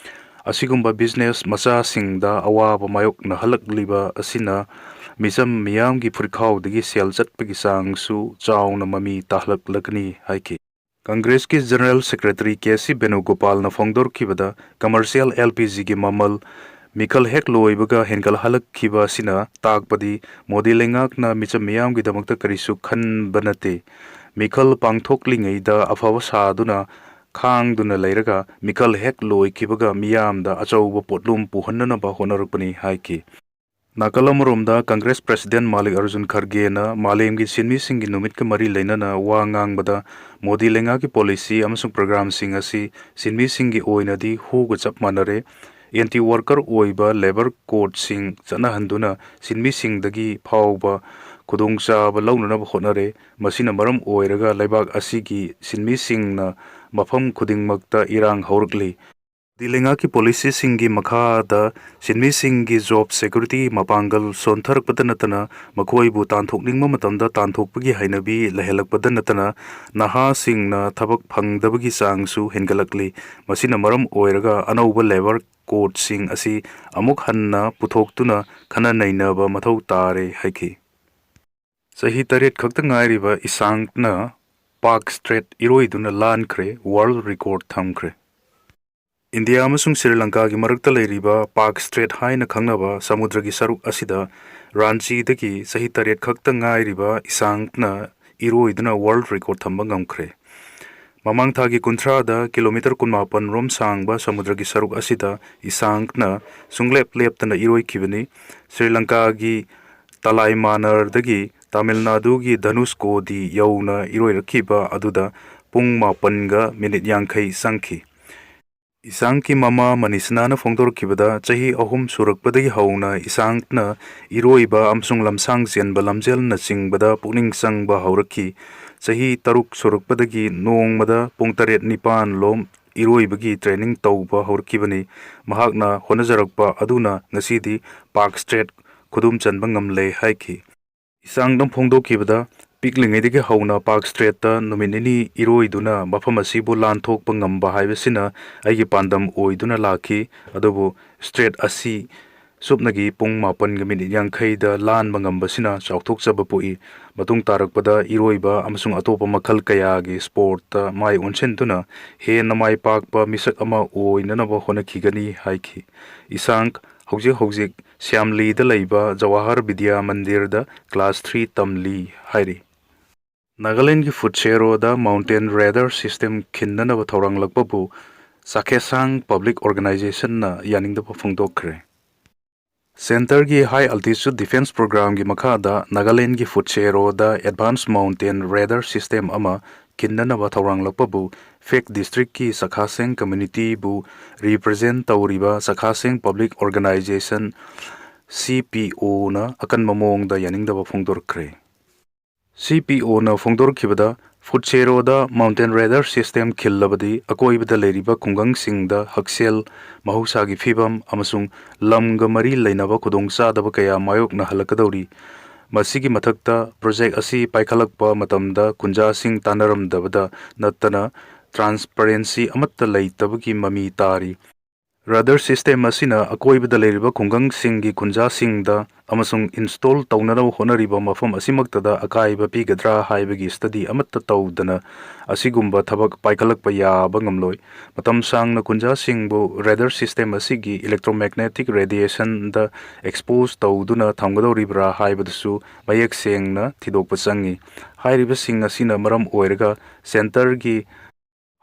ꯑꯁꯤꯒꯨꯝꯕ business ꯃꯆꯥꯁꯤꯡꯗ ꯑꯋꯥꯕ ꯃꯥꯌꯣꯛꯅꯍꯜꯂꯛꯂꯤꯕ ꯑꯁꯤꯅ ꯃꯤꯆꯝ ꯃꯤꯌꯥꯝꯒꯤ ꯐꯨꯔꯤꯠꯈꯥꯎꯗꯒꯤ ꯁꯦꯜ ꯆꯠꯄꯒꯤ ꯆꯥꯡꯁꯨ ꯆꯥꯎꯅ ꯃꯃꯤ ꯇꯥꯍꯜꯂꯛꯂꯒꯅꯤ ꯍꯥꯏꯈꯤ꯫ Congressꯀꯤ General Secretary K C ꯕꯦꯅꯨꯒꯣꯄꯥꯜꯅ ꯐꯣꯡꯗꯣꯔꯛꯈꯤꯕꯗ, commercial L P Gꯒꯤ ꯃꯃꯜ ꯃꯤꯈꯜ ꯍꯦꯛ ꯂꯣꯏꯕꯒ ꯍꯦꯟꯒꯠꯍꯜꯂꯛꯈꯤꯕ ꯑꯁꯤꯅ ꯇꯥꯛꯄꯗꯤ ꯃꯣꯗꯤ ꯂꯩꯉꯥꯛꯅ ꯃꯤꯆꯝ ꯃꯤꯌꯥꯝꯒꯤꯗꯃꯛꯇ ꯀꯔꯤꯁꯨ ꯈꯟꯕ ꯅꯠꯇꯦ꯫ ꯃꯤꯈꯜ ꯄꯥꯡꯊꯣꯛꯂꯤꯉꯩꯗ ꯑꯐꯕ ꯁꯥꯗꯨꯅ ꯈꯥꯡꯗꯨꯅ ꯂꯩꯔꯒ ꯃꯤꯈꯜ ꯍꯦꯛ ꯂꯣꯏꯈꯤꯕꯒ ꯃꯤꯌꯥꯝꯗ ꯑꯆꯧꯕ ꯄꯣꯠꯂꯨꯝ ꯄꯨꯍꯟꯅꯅꯕ ꯍꯣꯠꯅꯔꯛꯄꯅꯤ ꯍꯥꯏꯈꯤ꯫ ꯅꯥꯀꯜ ꯑꯃꯔꯣꯝꯗ Congress President ꯃꯥꯂꯤꯛ ꯑꯔꯖꯨꯟ ꯈꯔꯒꯦꯅ ꯃꯥꯂꯦꯝꯒꯤ ꯁꯤꯟꯃꯤꯁꯤꯡꯒꯤ ꯅꯨꯃꯤꯠꯀ ꯃꯔꯤ ꯂꯩꯅꯅ ꯋꯥ ꯉꯥꯡꯕꯗ ꯃꯣꯗꯤ ꯂꯩꯉꯥꯛꯀꯤ policy ꯑꯃꯁꯨꯡ programꯁꯤꯡ ꯑꯁꯤ ꯁꯤꯟꯃꯤꯁꯤꯡꯒꯤ ꯑꯣꯏꯅꯗꯤ ꯍꯨꯒ ꯆꯞ ꯃꯥꯟꯅꯔꯦ꯫ Anti worker ꯑꯣꯏꯕ labour codeꯁꯤꯡ ꯆꯠꯅꯍꯟꯗꯨꯅ ꯁꯤꯟꯃꯤꯁꯤꯡꯗꯒꯤ ꯐꯥꯎꯕ ꯈꯨꯗꯣꯡꯆꯥꯕ ꯂꯧꯅꯅꯕ ꯍꯣꯠꯅꯔꯦ꯫ ꯃꯁꯤꯅ ꯃꯔꯝ ꯑꯣꯏꯔꯒ ꯂꯩꯕꯥꯛ ꯑꯁꯤꯒꯤ ꯁꯤꯟꯃꯤꯁꯤꯡꯅ ꯃꯐꯝ ꯈꯨꯗꯤꯡꯃꯛꯇ ꯏꯔꯥꯡ ꯍꯧꯔꯛꯂꯤ꯫ ꯗꯤ ꯂꯩꯉꯥꯛꯀꯤ ꯄꯣꯂꯤꯁꯤꯁꯤꯡꯒꯤ ꯃꯈꯥꯗ ꯁꯤꯟꯃꯤꯁꯤꯡꯒꯤ ꯖꯣꯕ ꯁꯦꯀ꯭ꯌꯨꯔꯤꯇꯤ ꯃꯄꯥꯡꯒꯜ ꯁꯣꯟꯊꯔꯛꯄꯗ ꯅꯠꯇꯅ ꯃꯈꯣꯏꯕꯨ ꯇꯥꯟꯊꯣꯛꯅꯤꯡꯕ ꯃꯇꯝꯗ ꯇꯥꯟꯊꯣꯛꯄꯒꯤ ꯍꯩꯅꯕꯤ ꯂꯩꯍꯜꯂꯛꯄꯗ ꯅꯠꯇꯅ ꯅꯍꯥꯁꯤꯡꯅ ꯊꯕꯛ ꯐꯪꯗꯕꯒꯤ ꯆꯥꯡꯁꯨ ꯍꯦꯟꯒꯠꯂꯛꯂꯤ꯫ ꯃꯁꯤꯅ ꯃꯔꯝ ꯑꯣꯏꯔꯒ ꯑꯅꯧꯕ ꯂꯦꯕꯔ ꯀꯣꯗꯁꯤꯡ ꯑꯁꯤ ꯑꯃꯨꯛ ꯍꯟꯅ ꯄꯨꯊꯣꯛꯇꯨꯅ ꯈꯟꯅ ꯅꯩꯅꯕ ꯃꯊꯧ ꯇꯥꯔꯦ ꯍꯥꯏꯈꯤ꯫ ꯆꯍꯤ ꯇꯔꯦꯠ ꯈꯛꯇ ꯉꯥꯏꯔꯤꯕ ꯏꯁꯥꯡꯅ ꯄꯥꯛ ꯁ꯭ꯇ꯭ꯔꯦꯠ ꯏꯔꯣꯏꯗꯨꯅ ꯂꯥꯟꯈ꯭ꯔꯦ, ꯋꯥꯔꯜꯗ ꯔꯦꯀꯣꯔꯗ ꯊꯝꯈ꯭ꯔꯦ꯫ ꯏꯟꯗꯤꯌꯥ ꯑꯃꯁꯨꯡ ꯁ꯭ꯔꯤ ꯂꯪꯀꯥꯒꯤ ꯃꯔꯛꯇ ꯂꯩꯔꯤꯕ ꯄꯥꯛ ꯁ꯭ꯇ꯭ꯔꯦꯠ ꯍꯥꯏꯅ ꯈꯪꯅꯕ ꯁꯃꯨꯗ꯭ꯔꯒꯤ ꯁꯔꯨꯛ ꯑꯁꯤꯗ ꯔꯥꯟꯆꯤꯗꯒꯤ ꯆꯍꯤ ꯇꯔꯦꯠ ꯈꯛꯇ ꯉꯥꯏꯔꯤꯕ ꯏꯁꯥꯡꯅ ꯏꯔꯣꯏꯗꯨꯅ ꯋꯥꯔꯜꯗ ꯔꯦꯀꯣꯔꯗ ꯊꯝꯕ ꯉꯝꯈ꯭ꯔꯦ꯫ ꯃꯃꯥꯡ ꯊꯥꯒꯤ ꯀꯨꯟꯊ꯭ꯔꯥꯗ ꯀꯤꯂꯣꯃꯤꯇꯔ ꯀꯨꯟꯃꯥꯄꯟ ꯔꯣꯝ ꯁꯥꯡꯕ ꯁꯃꯨꯗ꯭ꯔꯒꯤ ꯁꯔꯨꯛ ꯑꯁꯤꯗ ꯏꯁꯥꯡꯅ ꯁꯨꯡꯂꯦꯞ ꯂꯦꯞꯇꯅ ꯏꯔꯣꯏꯈꯤꯕꯅꯤ꯫ ꯁ꯭ꯔꯤ ꯂꯪꯀꯥꯒꯤ ꯇꯂꯥꯏꯃꯥꯅꯔꯗꯒꯤ ꯇꯥꯃꯤꯜ ꯅꯥꯗꯨꯒꯤ ꯙꯅꯨꯁꯀꯣꯗꯤ ꯌꯧꯅ ꯏꯔꯣꯏꯔꯛꯈꯤꯕ ꯑꯗꯨꯗ ꯄꯨꯡ ꯃꯥꯄꯟꯒ ꯃꯤꯅꯤꯠ ꯌꯥꯡꯈꯩ ꯆꯪꯈꯤ꯫ ꯏꯁꯥꯡꯀꯤ ꯃꯃꯥ ꯃꯅꯤꯁꯅꯥꯅ ꯐꯣꯡꯗꯣꯔꯛꯈꯤꯕꯗ, ꯆꯍꯤ ꯑꯍꯨꯝ ꯁꯨꯔꯛꯄꯗꯒꯤ ꯍꯧꯅ ꯏꯁꯥꯡꯅ ꯏꯔꯣꯏꯕ ꯑꯃꯁꯨꯡ ꯂꯝꯁꯥꯡ ꯆꯦꯟꯕ ꯂꯝꯖꯦꯜꯅꯆꯤꯡꯕꯗ ꯄꯨꯛꯅꯤꯡ ꯆꯪꯕ ꯍꯧꯔꯛꯈꯤ꯫ ꯆꯍꯤ ꯇꯔꯨꯛ ꯁꯨꯔꯛꯄꯗꯒꯤ ꯅꯣꯡꯃꯗ ꯄꯨꯡ ꯇꯔꯦꯠ ꯅꯤꯄꯥꯟ ꯂꯣꯝ ꯏꯔꯣꯏꯕꯒꯤ ꯇ꯭ꯔꯦꯅꯤꯡ ꯇꯧꯕ ꯍꯧꯔꯛꯈꯤꯕꯅꯤ꯫ ꯃꯍꯥꯛꯅ ꯍꯣꯠꯅꯖꯔꯛꯄ ꯑꯗꯨꯅ ꯉꯁꯤꯗꯤ ꯄꯥꯛ ꯁ꯭ꯇ꯭ꯔꯦꯠ ꯈꯨꯗꯨꯝ ꯆꯟꯕ ꯉꯝꯂꯦ ꯍꯥꯏꯈꯤ꯫ ꯏꯁꯥꯡꯅ ꯐꯣꯡꯗꯣꯛꯈꯤꯕꯗ, ꯄꯤꯛꯂꯤꯉꯩꯗꯒꯤ ꯍꯧꯅ ꯄꯥꯛ ꯁ꯭ꯇ꯭ꯔꯦꯠꯇ ꯅꯨꯃꯤꯠ ꯅꯤꯅꯤ ꯏꯔꯣꯏꯗꯨꯅ ꯃꯐꯝ ꯑꯁꯤꯕꯨ ꯂꯥꯟꯊꯣꯛꯄ ꯉꯝꯕ ꯍꯥꯏꯕꯁꯤꯅ ꯑꯩꯒꯤ ꯄꯥꯟꯗꯝ ꯑꯣꯏꯗꯨꯅ ꯂꯥꯛꯈꯤ꯫ ꯑꯗꯨꯕꯨ ꯁ꯭ꯇ꯭ꯔꯦꯠ ꯑꯁꯤ ꯁꯨꯞꯅꯒꯤ ꯄꯨꯡ ꯃꯥꯄꯟꯒ ꯃꯤꯅꯤꯠ ꯌꯥꯡꯈꯩꯗ ꯂꯥꯟꯕ ꯉꯝꯕꯁꯤꯅ ꯆꯥꯎꯊꯣꯛꯆꯕ ꯄꯣꯛꯏ꯫ ꯃꯇꯨꯡ ꯇꯥꯔꯛꯄꯗ ꯏꯔꯣꯏꯕ ꯑꯃꯁꯨꯡ ꯑꯇꯣꯞꯄ ꯃꯈꯜ ꯀꯌꯥꯒꯤ ꯁ꯭ꯄꯣꯔꯠꯇ ꯃꯥꯏ ꯑꯣꯟꯁꯤꯟꯗꯨꯅ ꯍꯦꯟꯅ ꯃꯥꯏ ꯄꯥꯛꯄ ꯃꯤꯁꯛ ꯑꯃ ꯑꯣꯏꯅꯅꯕ ꯍꯣꯠꯅꯈꯤꯒꯅꯤ ꯍꯥꯏꯈꯤ꯫ ꯏꯁꯥꯡ ꯍꯧꯖꯤꯛ ꯍꯧꯖꯤꯛ ꯁ꯭ꯌꯥꯝꯂꯤꯗ ꯂꯩꯕ ꯖꯋꯥꯍꯔ ꯕꯤꯗ꯭ꯌꯥ ꯃꯟꯗꯤꯔꯗ ꯀ꯭ꯂꯥꯁ ꯊ꯭ꯔꯤ ꯇꯝꯂꯤ ꯍꯥꯏꯔꯤ꯫ ꯅꯥꯒꯥꯂꯦꯟꯗꯒꯤ ꯐꯨꯠꯁꯦꯔꯣꯗ ꯃꯥꯎꯟꯇꯦꯟ ꯔꯦꯗꯥꯔ ꯁꯤꯁꯇꯦꯝ ꯈꯤꯟꯅꯅꯕ ꯊꯧꯔꯥꯡꯂꯛꯄꯕꯨ ꯆꯥꯈꯦꯁꯥꯡ ꯄꯕ꯭ꯂꯤꯛ ꯑꯣꯔꯒꯅꯥꯏꯖꯦꯁꯟꯅ ꯌꯥꯅꯤꯡꯗꯕ ꯐꯣꯡꯗꯣꯛꯈ꯭ꯔꯦ꯫ ꯁꯦꯟꯇꯔꯒꯤ ꯍꯥꯏ ꯑꯜꯇꯤꯆꯨꯗ ꯗꯤꯐꯦꯟꯁ ꯄ꯭ꯔꯣꯒ꯭ꯔꯥꯝꯒꯤ ꯃꯈꯥꯗ ꯅꯥꯒꯥꯂꯦꯟꯗꯒꯤ ꯐꯨꯠꯁꯦꯔꯣꯗ ꯑꯦꯗꯚꯥꯟꯁ ꯃꯥꯎꯟꯇꯦꯟ ꯔꯦꯗꯥꯔ ꯁꯤꯁꯇꯦꯝ ꯑꯃ ꯈꯤꯟꯅꯅꯕ ꯊꯧꯔꯥꯡꯂꯛꯄꯕꯨ ꯐꯦꯛ ꯗꯤꯁꯇ꯭ꯔꯤꯛꯀꯤ ꯆꯈꯥꯁꯦꯡ ꯀꯝꯃ꯭ꯌꯨꯅꯤꯇꯤꯕꯨ ꯔꯤꯄ꯭ꯔꯖꯦꯟ ꯇꯧꯔꯤꯕ ꯆꯈꯥꯁꯦꯡ ꯄꯕ꯭ꯂꯤꯛ ꯑꯣꯔꯒꯅꯥꯏꯖꯦꯁꯟ, ꯁꯤ ꯄꯤ ꯑꯣꯅ ꯑꯀꯟꯕ ꯃꯑꯣꯡꯗ ꯌꯥꯅꯤꯡꯗꯕ ꯐꯣꯡꯗꯣꯔꯛꯈ꯭ꯔꯦ꯫ ꯁꯤ ꯄꯤ ꯑꯣꯅ ꯐꯣꯡꯗꯣꯔꯛꯈꯤꯕꯗ, ꯐꯨꯠꯁꯦꯔꯣꯗ Mountain Radar System ꯈꯤꯜꯂꯕꯗꯤ ꯑꯀꯣꯏꯕꯗ ꯂꯩꯔꯤꯕ ꯈꯨꯡꯒꯪꯁꯤꯡꯗ ꯍꯛꯁꯦꯜ, ꯃꯍꯧꯁꯥꯒꯤ ꯐꯤꯕꯝ ꯑꯃꯁꯨꯡ ꯂꯝꯒ ꯃꯔꯤ ꯂꯩꯅꯕ ꯈꯨꯗꯣꯡꯆꯥꯗꯕ ꯀꯌꯥ ꯃꯥꯌꯣꯛꯅꯍꯜꯂꯛꯀꯗꯧꯔꯤ꯫ ꯃꯁꯤꯒꯤ ꯃꯊꯛꯇ, ꯄ꯭ꯔꯣꯖꯦꯛ ꯑꯁꯤ ꯄꯥꯏꯈꯠꯂꯛꯄ ꯃꯇꯝꯗ ꯈꯨꯟꯖꯥꯁꯤꯡ ꯇꯥꯟꯅꯔꯝꯗꯕꯗ ꯅꯠꯇꯅ transparency ꯑꯃꯠꯇ ꯂꯩꯇꯕꯒꯤ ꯃꯃꯤ ꯇꯥꯔꯤ꯫ Radar system ꯑꯁꯤꯅ ꯑꯀꯣꯏꯕꯗ ꯂꯩꯔꯤꯕ ꯈꯨꯡꯒꯪꯁꯤꯡꯒꯤ ꯈꯨꯟꯖꯥꯁꯤꯡꯗ ꯑꯃꯁꯨꯡ install ꯇꯧꯅꯅꯕ ꯍꯣꯠꯅꯔꯤꯕ ꯃꯐꯝ ꯑꯁꯤꯃꯛꯇꯗ ꯑꯀꯥꯏꯕ ꯄꯤꯒꯗ꯭ꯔꯥ ꯍꯥꯏꯕꯒꯤ study ꯑꯃꯠꯇ ꯇꯧꯗꯅ ꯑꯁꯤꯒꯨꯝꯕ ꯊꯕꯛ ꯄꯥꯏꯈꯠꯂꯛꯄ ꯌꯥꯕ ꯉꯝꯂꯣꯏ꯫ ꯃꯇꯝ ꯁꯥꯡꯅ ꯈꯨꯟꯖꯥꯁꯤꯡꯕꯨ radar system ꯑꯁꯤꯒꯤ electromagnetic radiationꯗ expose ꯇꯧꯗꯨꯅ ꯊꯝꯒꯗꯧꯔꯤꯕ꯭ꯔꯥ ꯍꯥꯏꯕꯗꯨꯁꯨ ꯃꯌꯦꯛ ꯁꯦꯡꯅ ꯊꯤꯗꯣꯛꯄ ꯆꯪꯏ꯫ ꯍꯥꯏꯔꯤꯕꯁꯤꯡ ꯑꯁꯤꯅ ꯃꯔꯝ ꯑꯣꯏꯔꯒ centreꯒꯤ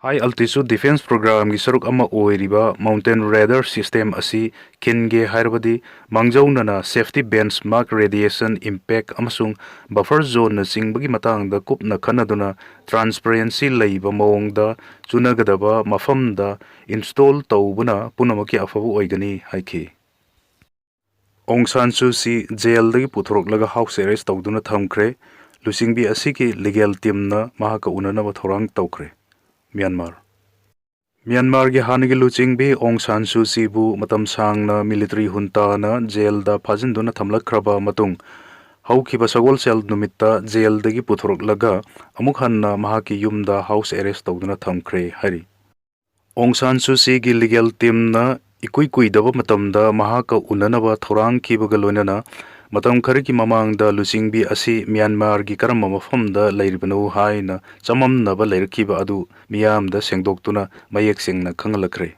High Altitude Defence Programmeꯒꯤ ꯁꯔꯨꯛ ꯑꯃ ꯑꯣꯏꯔꯤꯕ Mountain Radar System ꯑꯁꯤ ꯈꯤꯟꯒꯦ ꯍꯥꯏꯔꯕꯗꯤ, ꯃꯥꯡꯖꯧꯅꯅ safety benchmark, radiation impact ꯑꯃꯁꯨꯡ buffer zoneꯅꯆꯤꯡꯕꯒꯤ ꯃꯇꯥꯡꯗ ꯀꯨꯞꯅ ꯈꯟꯅꯗꯨꯅ transparency ꯂꯩꯕ ꯃꯑꯣꯡꯗ ꯆꯨꯅꯒꯗꯕ ꯃꯐꯝꯗ install ꯇꯧꯕꯅ ꯄꯨꯝꯅꯃꯛꯀꯤ ꯑꯐꯕ ꯑꯣꯏꯒꯅꯤ ꯍꯥꯏꯈꯤ꯫ ꯑꯣꯡ ꯁꯥꯟ ꯁꯨ ꯆꯤ ꯖꯦꯜꯗꯒꯤ ꯄꯨꯊꯣꯔꯛꯂꯒ house arrest ꯇꯧꯗꯨꯅ ꯊꯝꯈ꯭ꯔꯦ꯫ ꯂꯨꯆꯤꯡꯕꯤ ꯑꯁꯤꯒꯤ legal teamꯅ ꯃꯍꯥꯛꯀ ꯎꯅꯅꯕ ꯊꯧꯔꯥꯡ ꯇꯧꯈ꯭ꯔꯦ꯫ ꯃ꯭ꯌꯥꯟꯃꯥꯔ꯫ ꯃ꯭ꯌꯥꯟꯃꯥꯔꯒꯤ ꯍꯥꯟꯅꯒꯤ ꯂꯨꯆꯤꯡꯕꯤ ꯑꯣꯡ ꯁꯥꯟ ꯁꯨ ꯆꯤꯕꯨ ꯃꯇꯝ ꯁꯥꯡꯅ military juntaꯅ ꯖꯦꯜꯗ ꯐꯥꯖꯤꯟꯗꯨꯅ ꯊꯝꯂꯛꯈ꯭ꯔꯕ ꯃꯇꯨꯡ, ꯍꯧꯈꯤꯕ ꯁꯒꯣꯜꯁꯦꯜ ꯅꯨꯃꯤꯠꯇ ꯖꯦꯜꯗꯒꯤ ꯄꯨꯊꯣꯔꯛꯂꯒ ꯑꯃꯨꯛ ꯍꯟꯅ ꯃꯍꯥꯛꯀꯤ ꯌꯨꯝꯗ house arrest ꯇꯧꯗꯨꯅ ꯊꯝꯈ꯭ꯔꯦ ꯍꯥꯏꯔꯤ꯫ ꯑꯣꯡ ꯁꯥꯟ ꯁꯨ ꯆꯤꯒꯤ legal teamꯅ ꯏꯀꯨꯏ ꯀꯨꯏꯗꯕ ꯃꯇꯝꯗ ꯃꯍꯥꯛꯀ ꯎꯅꯅꯕ ꯊꯧꯔꯥꯡꯈꯤꯕꯒ ꯂꯣꯏꯅꯅ ꯃꯇꯝ ꯈꯔꯒꯤ ꯃꯃꯥꯡꯗ ꯂꯨꯆꯤꯡꯕꯤ ꯑꯁꯤ ꯃ꯭ꯌꯥꯟꯃꯥꯔꯒꯤ ꯀꯔꯝꯕ ꯃꯐꯝꯗ ꯂꯩꯔꯤꯕꯅꯣ ꯍꯥꯏꯅ ꯆꯃꯝꯅꯕ ꯂꯩꯔꯛꯈꯤꯕ ꯑꯗꯨ ꯃꯤꯌꯥꯝꯗ ꯁꯦꯡꯗꯣꯛꯇꯨꯅ ꯃꯌꯦꯛ ꯁꯦꯡꯅ ꯈꯪꯍꯜꯂꯛꯈ꯭ꯔꯦ꯫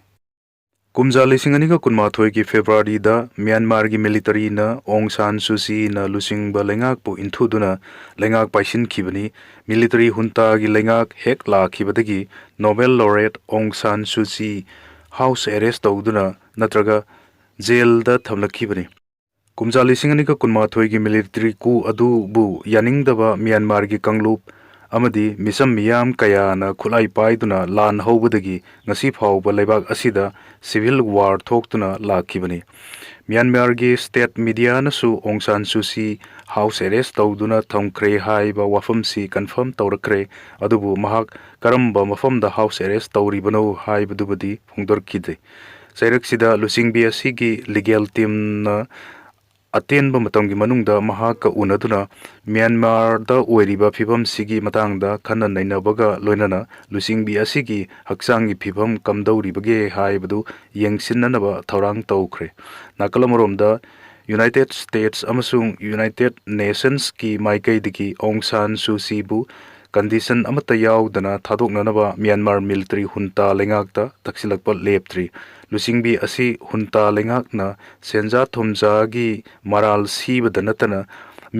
ꯀꯨꯝꯖꯥ ꯂꯤꯁꯤꯡ ꯑꯅꯤꯒ ꯀꯨꯟꯃꯥꯊꯣꯏꯒꯤ Februaryꯗ ꯃ꯭ꯌꯥꯟꯃꯥꯔꯒꯤ militaryꯅ ꯑꯣꯡ ꯁꯥꯟ ꯁꯨ ꯆꯤꯅ ꯂꯨꯆꯤꯡꯕ ꯂꯩꯉꯥꯛꯄꯨ ꯏꯟꯊꯨꯗꯨꯅ ꯂꯩꯉꯥꯛ ꯄꯥꯏꯁꯤꯟꯈꯤꯕꯅꯤ꯫ Military juntaꯒꯤ ꯂꯩꯉꯥꯛ ꯍꯦꯛ ꯂꯥꯛꯈꯤꯕꯗꯒꯤ Nobel laureate ꯑꯣꯡ ꯁꯥꯟ ꯁꯨ ꯆꯤ house arrest ꯇꯧꯗꯨꯅ ꯅꯠꯇ꯭ꯔꯒ ꯖꯦꯜꯗ ꯊꯝꯂꯛꯈꯤꯕꯅꯤ꯫ ꯀꯨꯝꯖꯥ ꯂꯤꯁꯤꯡ ꯑꯅꯤꯒ ꯀꯨꯟꯃꯥꯊꯣꯏꯒꯤ military coup ꯑꯗꯨꯕꯨ ꯌꯥꯅꯤꯡꯗꯕ ꯃ꯭ꯌꯥꯟꯃꯥꯔꯒꯤ ꯀꯥꯡꯂꯨꯞ ꯑꯃꯗꯤ ꯃꯤꯆꯝ ꯃꯤꯌꯥꯝ ꯀꯌꯥꯅ ꯈꯨꯠꯂꯥꯏ ꯄꯥꯏꯗꯨꯅ ꯂꯥꯟ ꯍꯧꯕꯗꯒꯤ ꯉꯁꯤ ꯐꯥꯎꯕ ꯂꯩꯕꯥꯛ ꯑꯁꯤꯗ civil war ꯊꯣꯛꯇꯨꯅ ꯂꯥꯛꯈꯤꯕꯅꯤ꯫ ꯃ꯭ꯌꯥꯟꯃꯥꯔꯒꯤ state mediaꯅꯁꯨ ꯑꯣꯡ ꯁꯥꯟ ꯁꯨ ꯆꯤ house arrest ꯇꯧꯗꯨꯅ ꯊꯝꯈ꯭ꯔꯦ ꯍꯥꯏꯕ ꯋꯥꯐꯝꯁꯤ confirm ꯇꯧꯔꯛꯈ꯭ꯔꯦ, ꯑꯗꯨꯕꯨ ꯃꯍꯥꯛ ꯀꯔꯝꯕ ꯃꯐꯝꯗ house arrest ꯇꯧꯔꯤꯕꯅꯣ ꯍꯥꯏꯕꯗꯨꯕꯨꯗꯤ ꯐꯣꯡꯗꯣꯔꯛꯈꯤꯗꯦ꯫ ꯆꯩꯔꯛꯁꯤꯗ ꯂꯨꯆꯤꯡꯕꯤ ꯑꯁꯤꯒꯤ legal teamꯅ ꯑꯇꯦꯟꯕ ꯃꯇꯝꯒꯤ ꯃꯅꯨꯡꯗ ꯃꯍꯥꯛꯀ ꯎꯅꯗꯨꯅ ꯃ꯭ꯌꯥꯟꯃꯥꯔꯗ ꯑꯣꯏꯔꯤꯕ ꯐꯤꯕꯝꯁꯤꯒꯤ ꯃꯇꯥꯡꯗ ꯈꯟꯅ ꯅꯩꯅꯕꯒ ꯂꯣꯏꯅꯅ ꯂꯨꯆꯤꯡꯕꯤ ꯑꯁꯤꯒꯤ ꯍꯛꯆꯥꯡꯒꯤ ꯐꯤꯕꯝ ꯀꯝꯗꯧꯔꯤꯕꯒꯦ ꯍꯥꯏꯕꯗꯨ ꯌꯦꯡꯁꯤꯟꯅꯅꯕ ꯊꯧꯔꯥꯡ ꯇꯧꯈ꯭ꯔꯦ꯫ ꯅꯥꯀꯜ ꯑꯃꯔꯣꯝꯗ, United States ꯑꯃꯁꯨꯡ United Nationsꯀꯤ ꯃꯥꯏꯀꯩꯗꯒꯤ ꯑꯣꯡ ꯁꯥꯟ ꯁꯨ ꯆꯤꯕꯨ condition ꯑꯃꯠꯇ ꯌꯥꯎꯗꯅ ꯊꯥꯗꯣꯛꯅꯅꯕ ꯃ꯭ꯌꯥꯟꯃꯥꯔ military junta ꯂꯩꯉꯥꯛꯇ ꯇꯛꯁꯤꯜꯂꯛꯄ ꯂꯦꯞꯇ꯭ꯔꯤ꯫ ꯂꯨꯆꯤꯡꯕꯤ ꯑꯁꯤ junta ꯂꯩꯉꯥꯛꯅ ꯁꯦꯟꯖꯥ ꯊꯨꯝꯖꯥꯒꯤ ꯃꯔꯥꯜ ꯁꯤꯕꯗ ꯅꯠꯇꯅ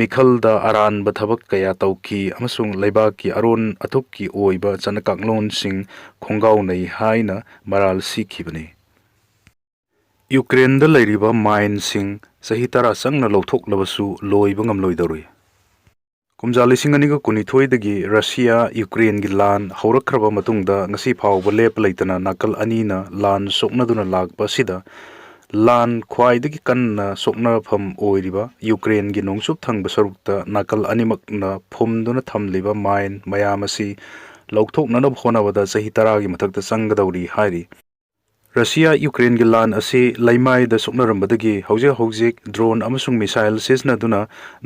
ꯃꯤꯈꯜꯗ ꯑꯔꯥꯟꯕ ꯊꯕꯛ ꯀꯌꯥ ꯇꯧꯈꯤ ꯑꯃꯁꯨꯡ ꯂꯩꯕꯥꯛꯀꯤ ꯑꯔꯣꯟ ꯑꯊꯨꯞꯀꯤ ꯑꯣꯏꯕ ꯆꯠꯅ ꯀꯥꯡꯂꯣꯟꯁꯤꯡ ꯈꯣꯡꯒꯥꯎꯅꯩ ꯍꯥꯏꯅ ꯃꯔꯥꯜ ꯁꯤꯈꯤꯕꯅꯤ꯫ ꯌꯨꯀ꯭ꯔꯦꯟꯗ ꯂꯩꯔꯤꯕ mineꯁꯤꯡ ꯆꯍꯤ ꯇꯔꯥ ꯆꯪꯅ ꯂꯧꯊꯣꯛꯂꯕꯁꯨ ꯂꯣꯏꯕ ꯉꯝꯂꯣꯏꯗꯧꯔꯤ꯫ ꯀꯨꯝꯖꯥ ꯂꯤꯁꯤꯡ ꯑꯅꯤꯒ ꯀꯨꯟꯅꯤꯊꯣꯏꯗꯒꯤ ꯔꯁꯤꯌꯥ ꯌꯨꯀ꯭ꯔꯦꯟꯒꯤ ꯂꯥꯟ ꯍꯧꯔꯛꯈ꯭ꯔꯕ ꯃꯇꯨꯡꯗ ꯉꯁꯤ ꯐꯥꯎꯕ ꯂꯦꯞꯄ ꯂꯩꯇꯅ ꯅꯥꯀꯜ ꯑꯅꯤꯅ ꯂꯥꯟ ꯁꯣꯛꯅꯗꯨꯅ ꯂꯥꯛꯄ ꯑꯁꯤꯗ ꯂꯥꯟ ꯈ꯭ꯋꯥꯏꯗꯒꯤ ꯀꯟꯅ ꯁꯣꯛꯅꯐꯝ ꯑꯣꯏꯔꯤꯕ ꯌꯨꯀ꯭ꯔꯦꯟꯒꯤ ꯅꯣꯡꯆꯨꯞ ꯊꯪꯕ ꯁꯔꯨꯛꯇ ꯅꯥꯀꯜ ꯑꯅꯤꯃꯛꯅ ꯐꯨꯝꯗꯨꯅ ꯊꯝꯂꯤꯕ mine ꯃꯌꯥꯝ ꯑꯁꯤ ꯂꯧꯊꯣꯛꯅꯅꯕ ꯍꯣꯠꯅꯕꯗ ꯆꯍꯤ ꯇꯔꯥꯒꯤ ꯃꯊꯛꯇ ꯆꯪꯒꯗꯧꯔꯤ ꯍꯥꯏꯔꯤ꯫ ꯔꯁꯤꯌꯥ ꯌꯨꯀ꯭ꯔꯦꯟꯒꯤ ꯂꯥꯟ ꯑꯁꯤ ꯂꯩꯃꯥꯏꯗ ꯁꯣꯛꯅꯔꯝꯕꯗꯒꯤ ꯍꯧꯖꯤꯛ ꯍꯧꯖꯤꯛ drone ꯑꯃꯁꯨꯡ missile ꯁꯤꯖꯤꯟꯅꯗꯨꯅ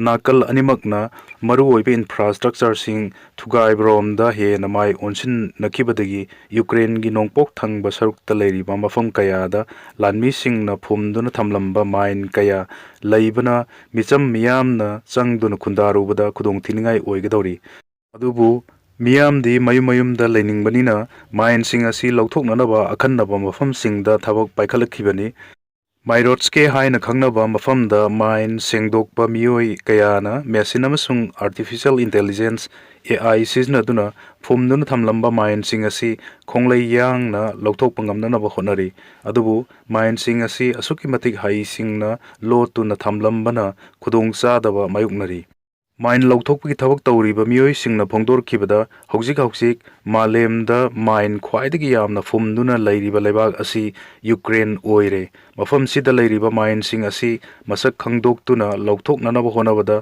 ꯅꯥꯀꯜ ꯑꯅꯤꯃꯛꯅ ꯃꯔꯨꯑꯣꯏꯕ infrastructureꯁꯤꯡ ꯊꯨꯒꯥꯏꯕꯔꯣꯝꯗ ꯍꯦꯟꯅ ꯃꯥꯏ ꯑꯣꯟꯁꯤꯟꯅꯈꯤꯕꯗꯒꯤ ꯌꯨꯀ꯭ꯔꯦꯟꯒꯤ ꯅꯣꯡꯄꯣꯛ ꯊꯪꯕ ꯁꯔꯨꯛꯇ ꯂꯩꯔꯤꯕ ꯃꯐꯝ ꯀꯌꯥꯗ ꯂꯥꯟꯃꯤꯁꯤꯡꯅ ꯐꯨꯝꯗꯨꯅ ꯊꯝꯂꯝꯕ mine ꯀꯌꯥ ꯂꯩꯕꯅ ꯃꯤꯆꯝ ꯃꯤꯌꯥꯝꯅ ꯆꯪꯗꯨꯅ ꯈꯨꯟꯗꯥꯔꯨꯕꯗ ꯈꯨꯗꯣꯡꯊꯤꯅꯤꯡꯉꯥꯏ ꯑꯣꯏꯒꯗꯧꯔꯤ꯫ ꯑꯗꯨꯕꯨ ꯃꯤꯌꯥꯝꯗꯤ ꯃꯌꯨꯝ ꯃꯌꯨꯝꯗ ꯂꯩꯅꯤꯡꯕꯅꯤꯅ mineꯁꯤꯡ ꯑꯁꯤ ꯂꯧꯊꯣꯛꯅꯅꯕ ꯑꯈꯟꯅꯕ ꯃꯐꯝꯁꯤꯡꯗ ꯊꯕꯛ ꯄꯥꯏꯈꯠꯂꯛꯈꯤꯕꯅꯤ꯫ ꯃꯥꯏꯔꯣꯠꯁꯀꯦ ꯍꯥꯏꯅ ꯈꯪꯅꯕ ꯃꯐꯝꯗ mine ꯁꯦꯡꯗꯣꯛꯄ ꯃꯤꯑꯣꯏ ꯀꯌꯥꯅ machine ꯑꯃꯁꯨꯡ artificial intelligence, AI ꯁꯤꯖꯤꯟꯅꯗꯨꯅ ꯐꯨꯝꯗꯨꯅ ꯊꯝꯂꯝꯕ mineꯁꯤꯡ ꯑꯁꯤ ꯈꯣꯡꯂꯩ ꯌꯥꯡꯅ ꯂꯧꯊꯣꯛꯄ ꯉꯝꯅꯅꯕ ꯍꯣꯠꯅꯔꯤ꯫ ꯑꯗꯨꯕꯨ mineꯁꯤꯡ ꯑꯁꯤ ꯑꯁꯨꯛꯀꯤ ꯃꯇꯤꯛ ꯍꯩꯁꯤꯡꯅ ꯂꯣꯠꯇꯨꯅ ꯊꯝꯂꯝꯕꯅ ꯈꯨꯗꯣꯡꯆꯥꯗꯕ ꯃꯥꯌꯣꯛꯅꯔꯤ꯫ Mine ꯂꯧꯊꯣꯛꯄꯒꯤ ꯊꯕꯛ ꯇꯧꯔꯤꯕ ꯃꯤꯑꯣꯏꯁꯤꯡꯅ ꯐꯣꯡꯗꯣꯔꯛꯈꯤꯕꯗ, ꯍꯧꯖꯤꯛ ꯍꯧꯖꯤꯛ ꯃꯥꯂꯦꯝꯗ mine ꯈ꯭ꯋꯥꯏꯗꯒꯤ ꯌꯥꯝꯅ ꯐꯨꯝꯗꯨꯅ ꯂꯩꯔꯤꯕ ꯂꯩꯕꯥꯛ ꯑꯁꯤ ꯌꯨꯀ꯭ꯔꯦꯟ ꯑꯣꯏꯔꯦ꯫ ꯃꯐꯝꯁꯤꯗ ꯂꯩꯔꯤꯕ mineꯁꯤꯡ ꯑꯁꯤ ꯃꯁꯛ ꯈꯪꯗꯣꯛꯇꯨꯅ ꯂꯧꯊꯣꯛꯅꯅꯕ ꯍꯣꯠꯅꯕꯗ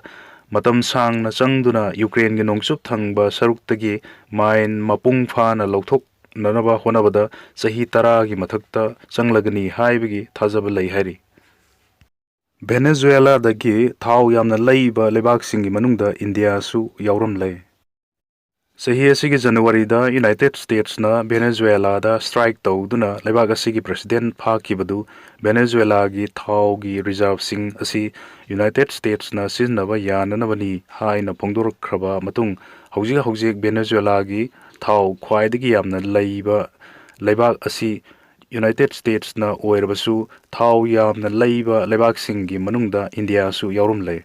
ꯃꯇꯝ ꯁꯥꯡꯅ ꯆꯪꯗꯨꯅ ꯌꯨꯀ꯭ꯔꯦꯟꯒꯤ ꯅꯣꯡꯆꯨꯞ ꯊꯪꯕ ꯁꯔꯨꯛꯇꯒꯤ mine ꯃꯄꯨꯡ ꯐꯥꯅ ꯂꯧꯊꯣꯛꯅꯅꯕ ꯍꯣꯠꯅꯕꯗ ꯆꯍꯤ ꯇꯔꯥꯒꯤ ꯃꯊꯛꯇ ꯆꯪꯂꯒꯅꯤ ꯍꯥꯏꯕꯒꯤ ꯊꯥꯖꯕ ꯂꯩ ꯍꯥꯏꯔꯤ꯫ ꯚꯦꯅꯦꯖꯨꯋꯦꯂꯥꯗꯒꯤ ꯊꯥꯎ ꯌꯥꯝꯅ ꯂꯩꯕ ꯂꯩꯕꯥꯛꯁꯤꯡꯒꯤ ꯃꯅꯨꯡꯗ ꯏꯟꯗꯤꯌꯥꯁꯨ ꯌꯥꯎꯔꯝꯂꯦ꯫ ꯆꯍꯤ ꯑꯁꯤꯒꯤ ꯖꯅꯋꯥꯔꯤꯗ ꯌꯨꯅꯥꯏꯇꯦꯗ ꯁ꯭ꯇꯦꯠꯁꯅ ꯚꯦꯅꯦꯖꯨꯋꯦꯂꯥꯗ strike ꯇꯧꯗꯨꯅ ꯂꯩꯕꯥꯛ ꯑꯁꯤꯒꯤ president ꯐꯥꯈꯤꯕꯗꯨ ꯚꯦꯅꯦꯖꯨꯋꯦꯂꯥꯒꯤ ꯊꯥꯎꯒꯤ reserveꯁꯤꯡ ꯑꯁꯤ ꯌꯨꯅꯥꯏꯇꯦꯗ ꯁ꯭ꯇꯦꯠꯁꯅ ꯁꯤꯖꯤꯟꯅꯕ ꯌꯥꯅꯅꯕꯅꯤ ꯍꯥꯏꯅ ꯐꯣꯡꯗꯣꯔꯛꯈ꯭ꯔꯕ ꯃꯇꯨꯡ, ꯍꯧꯖꯤꯛ ꯍꯧꯖꯤꯛ ꯚꯦꯅꯦꯖꯨꯋꯦꯂꯥꯒꯤ ꯊꯥꯎ ꯈ꯭ꯋꯥꯏꯗꯒꯤ ꯌꯥꯝꯅ ꯂꯩꯕ ꯂꯩꯕꯥꯛ ꯑꯁꯤ ꯌꯨꯅꯥꯏꯇꯦꯗ ꯁ꯭ꯇꯦꯠꯁꯅ ꯑꯣꯏꯔꯕꯁꯨ, ꯊꯥꯎ ꯌꯥꯝꯅ ꯂꯩꯕ ꯂꯩꯕꯥꯛꯁꯤꯡꯒꯤ ꯃꯅꯨꯡꯗ ꯏꯟꯗꯤꯌꯥꯁꯨ ꯌꯥꯎꯔꯝꯂꯦ꯫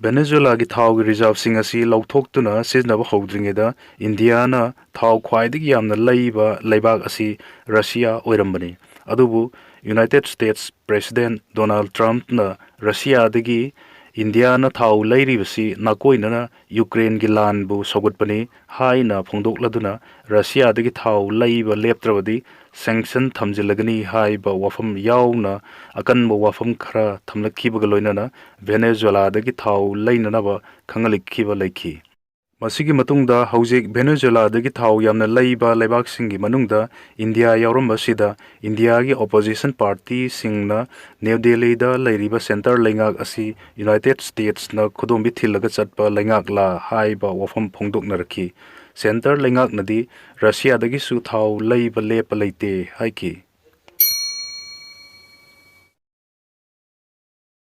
ꯚꯦꯅꯦꯖꯨꯋꯦꯂꯥꯒꯤ ꯊꯥꯎꯒꯤ reserveꯁꯤꯡ ꯑꯁꯤ ꯂꯧꯊꯣꯛꯇꯨꯅ ꯁꯤꯖꯤꯟꯅꯕ ꯍꯧꯗ꯭ꯔꯤꯉꯩꯗ ꯏꯟꯗꯤꯌꯥꯅ ꯊꯥꯎ ꯈ꯭ꯋꯥꯏꯗꯒꯤ ꯌꯥꯝꯅ ꯂꯩꯕ ꯂꯩꯕꯥꯛ ꯑꯁꯤ ꯔꯁꯤꯌꯥ ꯑꯣꯏꯔꯝꯕꯅꯤ꯫ ꯑꯗꯨꯕꯨ ꯌꯨꯅꯥꯏꯇꯦꯗ ꯁ꯭ꯇꯦꯠꯁ president ꯗꯣꯅꯥꯜꯗ ꯇ꯭ꯔꯝꯞꯅ ꯔꯁꯤꯌꯥꯗꯒꯤ ꯏꯟꯗꯤꯌꯥꯅ ꯊꯥꯎ ꯂꯩꯔꯤꯕꯁꯤ ꯅꯥꯀꯣꯏꯅꯅ ꯌꯨꯀ꯭ꯔꯦꯟꯒꯤ ꯂꯥꯟꯕꯨ ꯁꯧꯒꯠꯄꯅꯤ ꯍꯥꯏꯅ ꯐꯣꯡꯗꯣꯛꯂꯗꯨꯅ, ꯔꯁꯤꯌꯥꯗꯒꯤ ꯊꯥꯎ ꯂꯩꯕ ꯂꯦꯞꯇ꯭ꯔꯕꯗꯤ sanction ꯊꯝꯖꯤꯜꯂꯒꯅꯤ ꯍꯥꯏꯕ ꯋꯥꯐꯝ ꯌꯥꯎꯅ ꯑꯀꯟꯕ ꯋꯥꯐꯝ ꯈꯔ ꯊꯝꯂꯛꯈꯤꯕꯒ ꯂꯣꯏꯅꯅ ꯚꯦꯅꯦꯖꯨꯋꯦꯂꯥꯗꯒꯤ ꯊꯥꯎ ꯂꯩꯅꯅꯕ ꯈꯪꯍꯜꯂꯛꯈꯤꯕ ꯂꯩꯈꯤ꯫ ꯃꯁꯤꯒꯤ ꯃꯇꯨꯡꯗ ꯍꯧꯖꯤꯛ ꯚꯦꯅꯦꯖꯨꯋꯦꯂꯥꯗꯒꯤ ꯊꯥꯎ ꯌꯥꯝꯅ ꯂꯩꯕ ꯂꯩꯕꯥꯛꯁꯤꯡꯒꯤ ꯃꯅꯨꯡꯗ ꯏꯟꯗꯤꯌꯥ ꯌꯥꯎꯔꯝꯕꯁꯤꯗ, ꯏꯟꯗꯤꯌꯥꯒꯤ opposition partyꯁꯤꯡꯅ ꯅ꯭ꯌꯨ ꯗꯦꯜꯂꯤꯗ ꯂꯩꯔꯤꯕ centre ꯂꯩꯉꯥꯛ ꯑꯁꯤ ꯌꯨꯅꯥꯏꯇꯦꯗ ꯁ꯭ꯇꯦꯠꯁꯅ ꯈꯨꯗꯣꯝꯕꯤ ꯊꯤꯜꯂꯒ ꯆꯠꯄ ꯂꯩꯉꯥꯛꯂꯥ ꯍꯥꯏꯕ ꯋꯥꯐꯝ ꯐꯣꯡꯗꯣꯛꯅꯔꯛꯈꯤ꯫ Centre ꯂꯩꯉꯥꯛꯅꯗꯤ ꯔꯁꯤꯌꯥꯗꯒꯤꯁꯨ ꯊꯥꯎ ꯂꯩꯕ ꯂꯦꯞꯄ ꯂꯩꯇꯦ ꯍꯥꯏꯈꯤ꯫